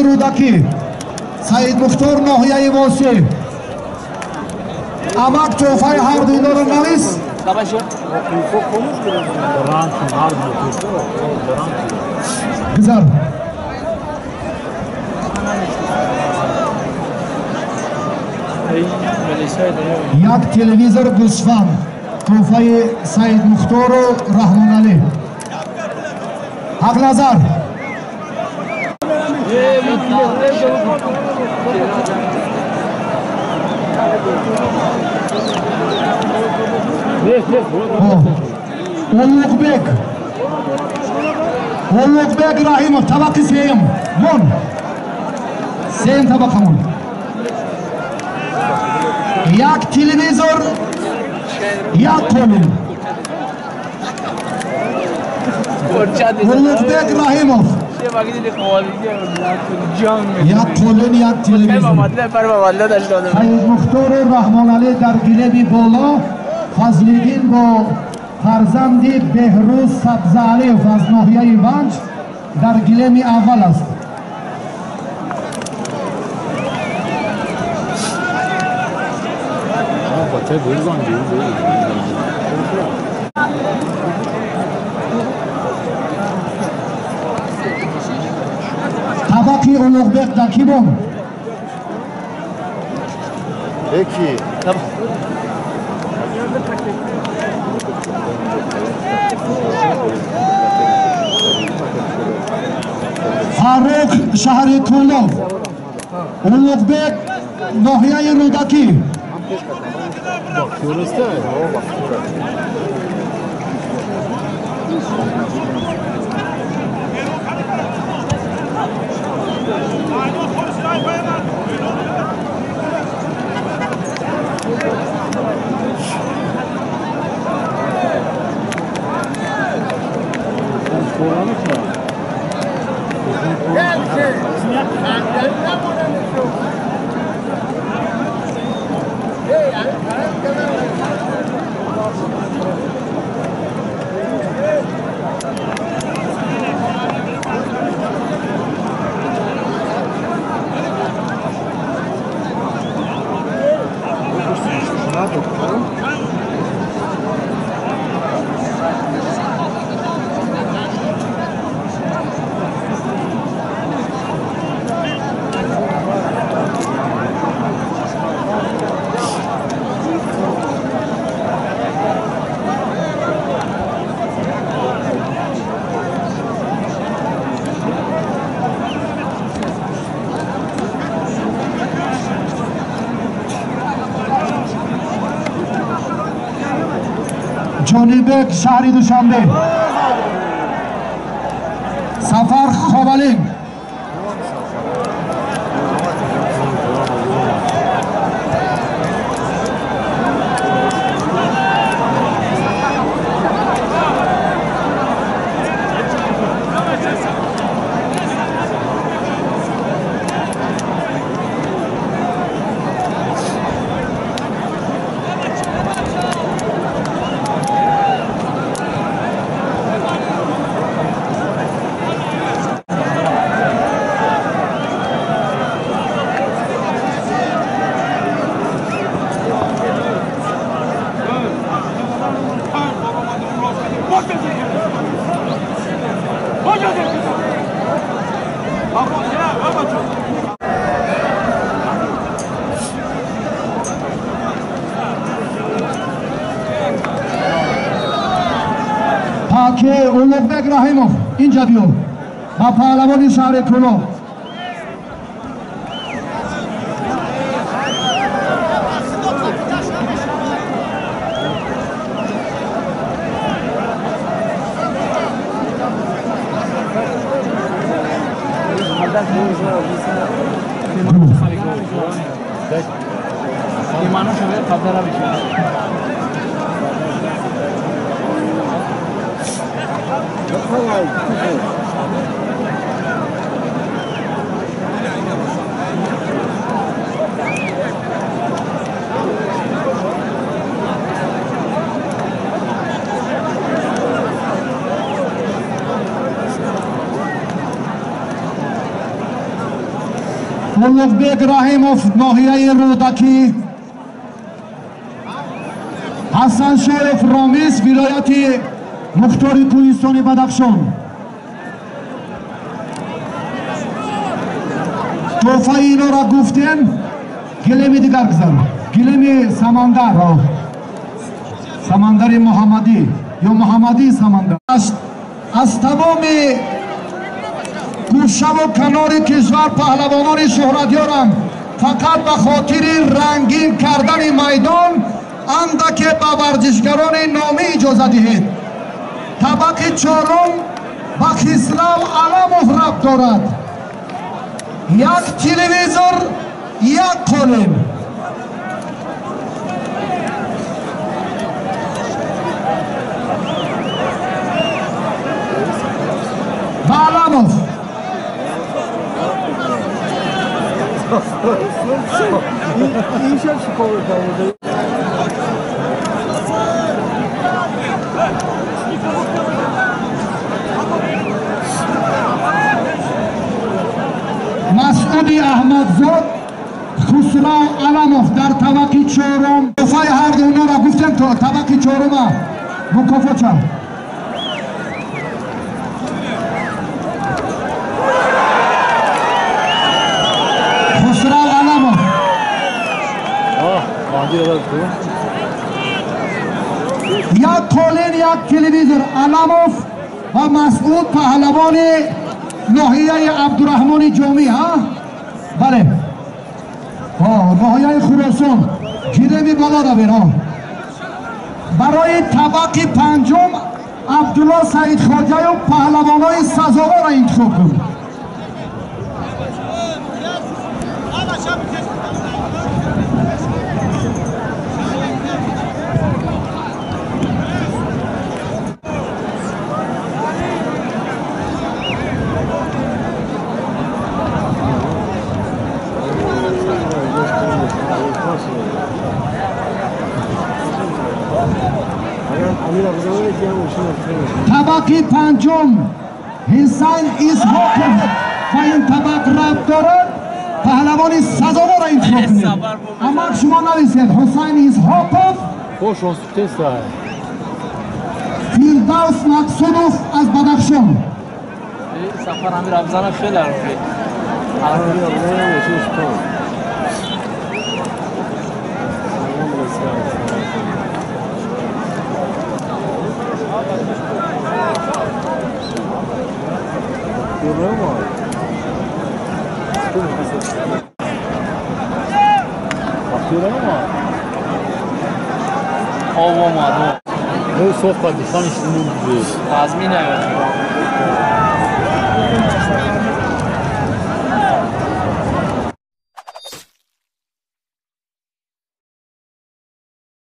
Рӯдакӣ, Саидмухтор ноҳияи Восеъ. Амак, тӯҳфаи ҳарду иноро навис. Гузар. Як телевизор, гӯсфанд, тӯҳфаи Саидмухтору Раҳмоналӣ. Ҳақназар. Улуғбек, Улуғбек Раҳимов, табақи сеюм мон, сеюм табақа мон. Як телевизор, як қолин. Улуғбек Раҳимов, як қолин, як телевизор. Саидмухтору Раҳмоналӣ дар гилеми боло, Фазлиддин бо фарзанди Беҳрӯз Сабзаалиев аз ноҳияи Ванҷ дар гилеми аввал аст. Табақи Улуғбек дар кӣ мон? Яки. Фаррух, шаҳри Кӯлоб, Улуғбек, ноҳияи Рӯдакӣ. Ҷонибек, шаҳри Душанбе, Сафар, Ховалинг. Паке Улуғбек Раҳимов, инҷа биё ба паҳлавони шаҳри Кӯлоб. Улуғбек Раҳимов, ноҳияи Рӯдакӣ. Ҳасаншоев Ромиз, вилояти Мухтори Кӯҳистони Бадахшон. Тӯҳфаи инора гуфтем, гилеми дигар гузар. Гилеми Самандар, Самандари Муҳаммадӣ ё Муҳаммадии Самандар. Аз тамоми гӯшаву канори кишвар паҳлавонони шӯҳратёранд. Фақат ба хотири рангин кардани майдон андаке ба варзишгарони номӣ иҷоза диҳед. Табақи чорум ба Хисрав Аламов рабт дорад. Як телевизор, як қолин. Ба Аламов. Масъуди Аҳмадзод, Хусрав Аламов дар табақи чорум. Тӯҳфаи ҳарду инора гуфтем, то табақи чорума мукофотча. Хусрав Аламов. Як қолин, як телевизор. Аламов ва Масъуд, паҳлавони ноҳияи Абдураҳмони Ҷомӣ. Бале, ноҳияи Хуросон. Гиреми боло равед. Барои табақи панҷум Абдулло Саидхоҷаев паҳлавонои сазоворро интихоб кун. Табақи панҷум Ҳусайн Исҳоқов ва ин табақ рабт дорад. Паҳлавони сазоворро интихоб кунед. Амак, шумо нависед Ҳусайн Исҳоқов, Фирдавс Мақсудов аз Бадахшон.